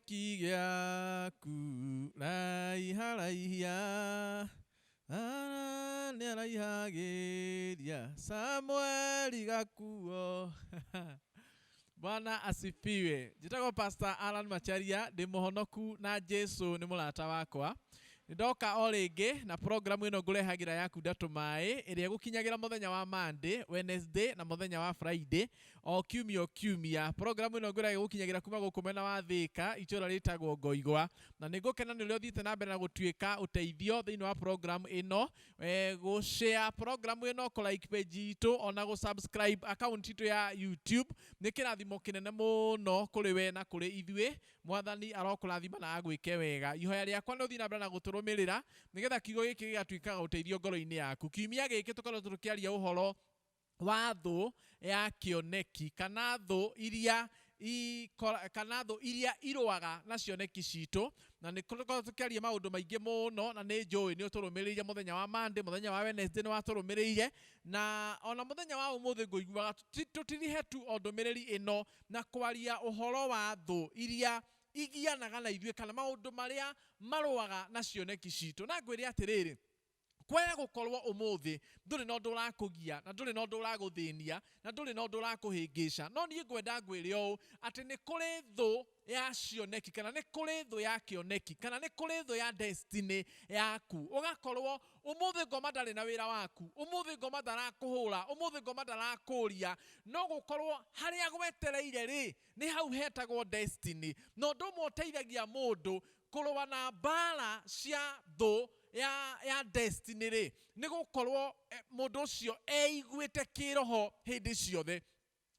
Kĩoneki gĩaku raiha raihia nĩ araihagĩria Samueli gakuo. Bwana asifiwe. Njĩtagwo Pastor Alan Macharia, ndĩ mũhonoku na Jesu nĩ mũrata wakwa. Nĩ ndoka o rĩngĩ na programu ĩno ngũrehagĩra ya kunda tũmaĩ ĩrĩa ĩgũkinyagĩra mũthenya wa Monday, Wednesday na mũthenya wa Friday o kiumia o kiumia. Programu ĩno ngwĩraga ĩgũkinyagĩra kuma gũkũ mwena wa Thĩka, itũũra rĩtagwo Ngoigwa. Na nĩ ngũkena nĩ ũrĩa ũthiĩte na mbere na gũtuĩka ũteithio thĩinĩ wa programu ĩno, gũ share programu ĩno, kũ like page itũ, ona gũ subscribe account itũ ya YouTube. Nĩ kĩrathimo kĩnene mũno kũrĩ we na kũrĩ ithuĩ. Mwathani arokũrathima na agwĩke wega. Ihoya rĩakwa nĩ ũthiĩ na mbere na gũtũrũmĩrĩra nĩgetha kiugo gĩkĩ gĩgatuĩkaga ũteithio ngoro-inĩ yaku. Kiumia gĩkĩ tũkoretwo tũkĩaria ũhoro wa thũ ya kĩoneki kana thũ iria kana thũ iria irũaga na cioneki citũ, na nĩ tũkoragwo tũkĩaria maũndũ maingĩ mũno, na nĩ njũĩ nĩ ũtũrũmĩrĩire mũthenya wa Monday, mũthenya wa Wednesday nĩ watũrũmĩrĩire, na ona mũthenya wa ũmũthĩ ngũiguaga tũtirihe tu o ndũmĩrĩri ĩno na kwaria ũhoro wa thũ iria igianaga na ithuĩ kana maũndũ marĩa marũaga na cioneki citũ. Na ngwĩre atĩrĩrĩ, kwaya gũkorwo ũmũthĩ ndũrĩ na ũndũ ũrakũgia na ndũrĩ na ũndũ ũragũthĩnia na ndũrĩ na ũndũ ũrakũhĩngĩca, no niĩ ngwenda ngwĩre ũũ atĩ nĩ kũrĩ thũ ya cioneki kana nĩ kũrĩ thũ ya kĩoneki kana nĩ kũrĩ thũ ya destiny yaku. Ũgakorwo ũmũthĩ ngoma ndarĩ na wĩra waku, ũmũthĩ ngoma ndarakũhũra, ũmũthĩ ngoma ndarakũria, no gũkorwo harĩa gwetereire rĩ nĩ hau hetagwo destiny. Na ũndũ ũmwe ũteithagia mũndũ kũrũa na mbara cia thũ ya destiny rĩ, nĩ gũkorwo mũndũ ũcio eiguĩte kĩroho hĩndĩ ciothe.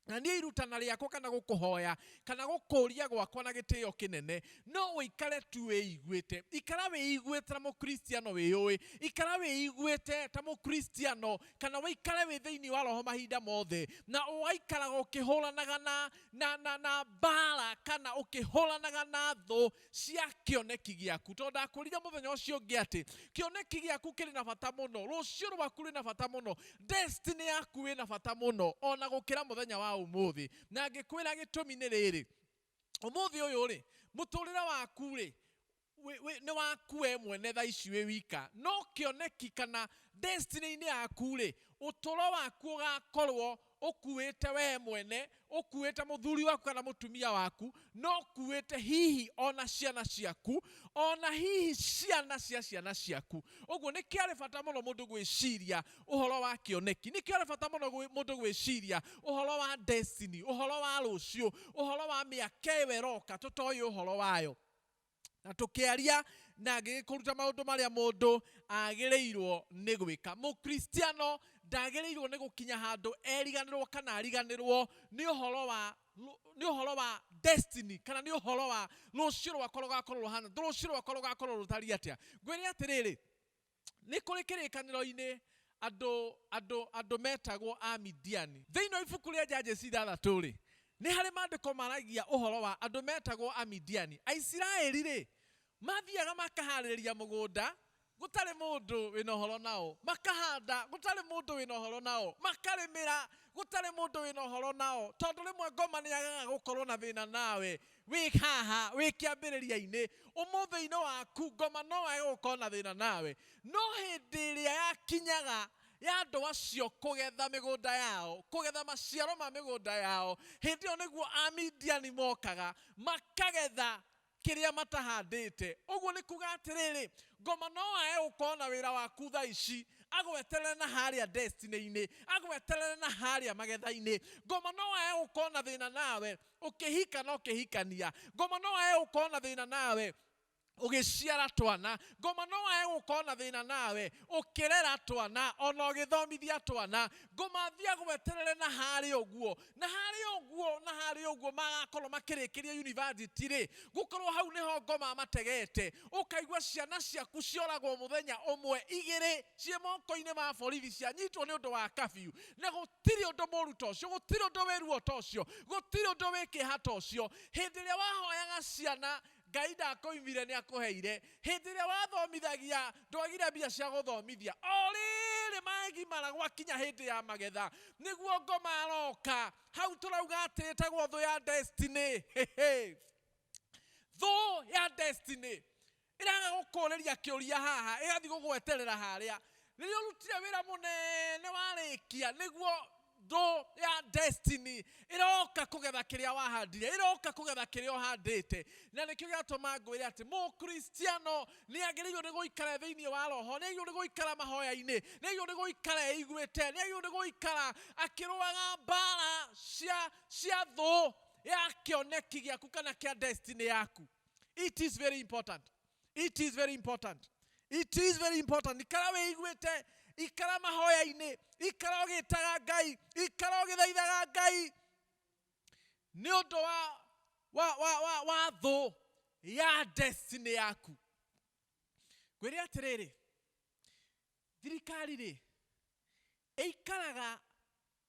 Na niĩ irutana rĩakwa kana gũkũhoya kana gũkũria gwakwa na gĩtĩo kĩnene, no ũikare tu wĩiguĩte. Ikara wĩiguĩte ta mũkristiano wĩyũĩ, ikara wĩiguĩte ta mũkristiano kana ũikare wĩ thĩinĩ wa roho mahinda mothe, na ũgaikaraga ũkĩhũranaga na mbara kana ũkĩhũranaga na thũ cia kĩoneki gĩaku. Tondũ ndakwĩrire mũthenya ũcio ũngĩ atĩ kĩoneki gĩaku kĩrĩ na bata mũno, rũciũ rwaku rwĩna bata mũno, destiny yaku ĩna bata mũno ona gũkĩra mũthenya wa ũmũthĩ. Na ngĩkwĩra gĩtũmi nĩ rĩrĩ, ũmũthĩ ũyũ rĩ, mũtũrĩre waku rĩ, nĩ waku we mwene thaa ici wĩ wika, no kĩoneki kana destiny-inĩ yaku rĩ, ũtũro waku ũgakorwo ũkuĩte we mwene, ũkuĩte mũthuri waku kana mũtumia waku, no ũkuĩte hihi ona ciana ciaku, ona hihi ciana cia ciana ciaku. Ũguo nĩ kĩarĩ bata mũno mũndũ gwĩciria ũhoro wa kĩoneki, nĩ kĩarĩ bata mũno mũndũ gwĩciria ũhoro wa destiny, ũhoro wa rũciũ, ũhoro wa mĩaka ĩyo ĩroka tũtoĩ ũhoro wayo. Na tũkĩaria na ngĩgĩkũruta maũndũ marĩa mũndũ agĩrĩirwo nĩ gwĩka. Mũkristiano ndagĩrĩirwo nĩ gũkinya handũ eriganĩrwo kana ariganĩrwo nĩ ũhoro wa nĩ ũhoro wa destiny kana nĩ ũhoro wa rũciũ rwakwa rũgakorwo rũhana, rũciũ rwakwa rũgakorwo rũtariĩ atĩa. Ngwĩre atĩrĩrĩ, nĩ kũrĩ kĩrĩkanĩro-inĩ andũ metagwo Amidiani. Thĩinĩ wa ibuku rĩa Judges ithathatũ rĩ, nĩ harĩ maandĩko maragia ũhoro wa andũ metagwo Amidiani. Aisiraeli rĩ, mathiaga makaharĩrĩria mũgũnda, gũtarĩ mũndũ wĩna ũhoro nao, makahanda, gũtarĩ mũndũ wĩna ũhoro nao, makarĩmĩra, gũtarĩ mũndũ wĩna ũhoro nao, tondũ rĩmwe ngoma nĩ yagaga gũkorwo na thĩna nawe wĩ haha wĩ kĩambĩrĩria-inĩ. Ũmũthĩ-inĩ waku ngoma no yage gũkorwo na thĩna nawe, no hĩndĩ ĩrĩa yakinyaga ya andũ acio kũgetha mĩgũnda yao, kũgetha maciaro ma mĩgũnda yao, hĩndĩ ĩyo nĩguo Amidiani mokaga makagetha kĩrĩa matahandĩte. Ũguo nĩ kuga atĩrĩrĩ, ngoma no ae gũkorwo na wĩra waku thaa ici, agweterere na harĩa destiny-inĩ, agweterere na harĩa magetha-inĩ. Ngoma no ae gũkorwo na thĩna nawe ũkĩhika na ũkĩhikania. Ngoma no ae gũkorwo na thĩna nawe ũgĩciara twana. Ngoma no ae gũkorwo na thĩna nawe ũkĩrera twana ona ũgĩthomithia twana. Ngoma athiĩ agweterere na harĩa ũguo, na harĩa ũguo, na harĩa ũguo magakorwo makĩrĩkĩria university rĩ, gũkorwo hau nĩho ngoma mategete. Ũkaigua ciana ciaku cioragwo mũthenya ũmwe, igĩrĩ ciĩ moko-inĩ ma borithi cianyitwo nĩ ũndũ wa curfew. Na gũtirĩ ũndũ mũru ta ũcio, gũtirĩ ũndũ wĩ ruo ta ũcio, gũtirĩ ũndũ wĩ kĩeha ta ũcio. Hĩndĩ ĩrĩa wahoyaga ciana Ngai ndakũimire nĩ akũheire. Hĩndĩ ĩrĩa wathomithagia ndwagire mbia cia gũthomithia. O rĩrĩ magimara gwakinya hĩndĩ ya magetha nĩguo ngoma aroka. Hau tũrauga atĩ ĩtagwo thũ ya destiny. Thũ Destiny ĩraga gũkũrĩria kĩũria haha, ĩgathiĩ gũgweterera harĩa. Rĩrĩa ũrutire wĩra mũnene warĩkia, nĩguo thũ ya destiny ĩroka kũgetha kĩrĩa wahandire, ĩroka kũgetha kĩrĩa ũhandĩte. Na nĩkĩo gĩatũma ngwĩre atĩ mũkristiano nĩ agĩrĩirwo nĩ gũikara thĩinĩ wa roho, nĩ agĩrĩirwo nĩ gũikara mahoya-inĩ, nĩ agĩrĩirwo nĩ gũikara eiguĩte, nĩ agĩrĩirwo nĩ gũikara akĩrũaga mbara cia thũ ya kĩoneki gĩaku kana kĩa destiny yaku. It is very important. It is very important. It is very important. Ikara wĩiguĩte, ikara mahoya-inĩ, ikara ũgĩtaga Ngai, ikara ũgĩthaithaga Ngai nĩ ũndũ wa thũ ya destiny yaku. Ngwĩre atĩrĩrĩ, thirikari rĩ ĩikaraga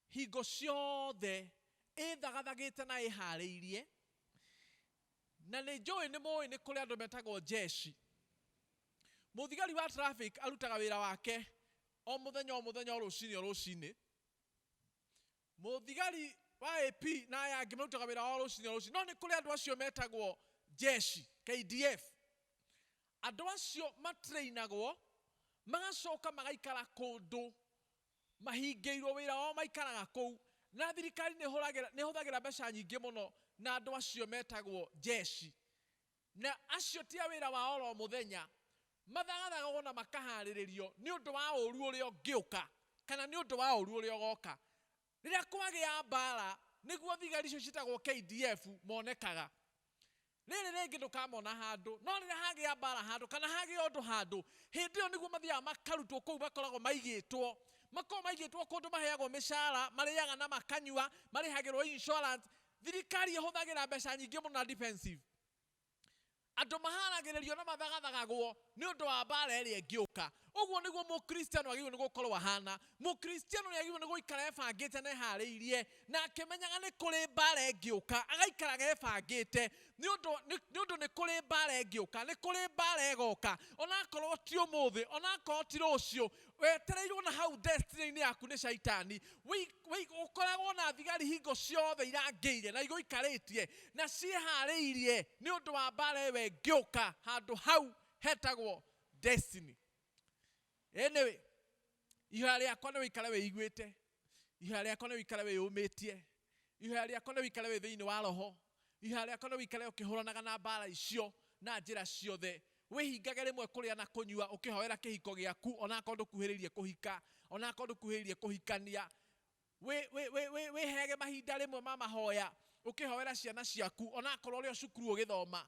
hingo ciothe ĩthagathagĩte na ĩharĩirie, na nĩ njũĩ nĩ mũĩ nĩ kũrĩ andũ metagwo jeshi. Mũthigari wa traffic arutaga wĩra wake o mũthenya o mũthenya, o rũcinĩ o rũcinĩ. Mũthigari wa AP na aya angĩ marutaga wĩra o rũcinĩ o rũcinĩ, no nĩ kũrĩ andũ acio metagwo jeshi, KDF. Andũ acio matrainagwo magacoka magaikara kũndũ mahingĩirwo wĩra wao, maikaraga kũu, na thirikari nĩ ĩhũthagĩra mbeca nyingĩ mũno na andũ acio metagwo jeshi. Na acio ti a wĩra wa oro mũthenya, mathagathagwo na makaharĩrĩrio nĩ ũndũ wa ũru ũrĩa ũngĩũka kana nĩ ũndũ wa ũru ũrĩa ũgoka. Rĩrĩa kwagĩa mbara, nĩguo thigari icio ciĩtagwo KDF monekaga. Rĩrĩ rĩngĩ ndũkamona handũ, no rĩrĩa hagĩa mbara handũ kana hagĩa ũndũ handũ, hĩndĩ ĩyo nĩguo mathiaga makarutwo kũu makoragwo maigĩtwo. Makoragwo maigĩtwo kũndũ maheagwo mĩcara, marĩaga na makanyua, marĩhagĩrwo insurance. Thirikari ĩhũthagĩra mbeca nyingĩ mũno na defensive. Andũ maharagĩrĩrio na mathagathagagwo nĩ ũndũ wa mbara ĩrĩa ĩngĩũka. Ũguo nĩguo mũkristiano agĩrĩirwo nĩ gũkorwo ahana. Mũkristiano nĩ agĩrĩirwo nĩ gũikara ebangĩte na eharĩirie, na akĩmenyaga nĩ kũrĩ mbara ĩngĩũka, agaikaraga ebangĩte nĩ ũndũ nĩ kũrĩ mbara ĩngĩũka, nĩ kũrĩ mbara ĩgoka, onakorwo ti ũmũthĩ, onakorwo ti rũciũ, wetereirwo na hau destiny-inĩ yaku nĩ caitani. Ũkoragwo na thigari hingo ciothe irangĩire na igũikarĩtie na ciĩharĩirie nĩ ũndũ wa mbara ĩyo ĩngĩũka handũ hau hetagwo destiny. Anyway, ihoya rĩakwa nĩ wĩikare wĩiguĩte, ihoya rĩakwa nĩ wĩikare wĩyũmĩtie, ihoya rĩakwa nĩ wĩikare wĩ thĩinĩ wa roho, ihoya rĩakwa nĩ wĩikare ũkĩhũranaga na mbara icio na njĩra ciothe. Wĩhingage rĩmwe kũrĩa na kũnyua ũkĩhoera kĩhiko gĩaku, onakorwo ndũkuhĩrĩirie kũhika, onakorwo ndũkuhĩrĩirie kũhikania. Wĩheage mahinda rĩmwe ma mahoya ũkĩhoera ciana ciaku, onakorwo ũrĩ o cukuru ũgĩthoma.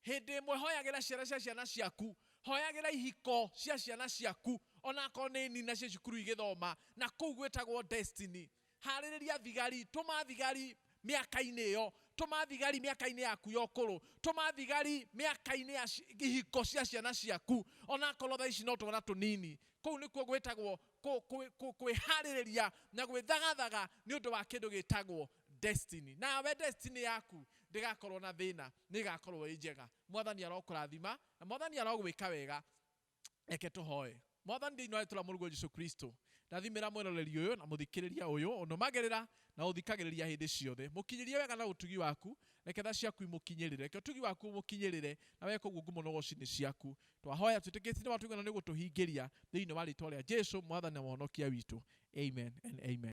Hĩndĩ ĩmwe hoyagĩra ciana cia ciana ciaku, hoyagĩra ihiko cia ciana ciaku, onakorwo nĩ nina cia cukuru igĩthoma, na kũu gwĩtagwo destiny. Harĩrĩria thigari, tũma thigari mĩaka-inĩ ĩyo, tũma thigari mĩaka-inĩ yaku ya ũkũrũ, tũma thigari mĩaka-inĩ ya ihiko cia ciana ciaku, onakorwo thaa ici no twana tũnini. Kũu nĩkuo gwĩtagwo kwĩharĩrĩria na gwĩthagathaga nĩ ũndũ wa kĩndũ gĩtagwo destiny. Nawe destiny yaku ndĩgakorwo na thĩna, nĩ ĩgakorwo ĩ njega. Mwathani arokũrathima na Mwathani arogwĩka wega. Reke tũhoe. Mwathani thĩinĩ wa rĩĩtwa rĩa Mũrũguo Jesũ Kristo, ndathimĩra mwĩroreri ũyũ na mũthikĩrĩria ũyũ, ũnũmagĩrĩra na ũthikagĩrĩria hĩndĩ ciothe. Mũkinyĩrie wega na ũtugi waku, reke tha ciaku imũkinyĩrĩre, reke ũtugi waku ũmũkinyĩrĩre, na weka ũguo ngumo na ũgoci nĩ ciaku. Twahoya twĩtĩkĩtie nĩ watũigua na nĩ ũgũtũhingĩria thĩinĩ wa rĩĩtwa rĩa Jesũ, Mwathani na Mũhonokia witũ. Amen and amen.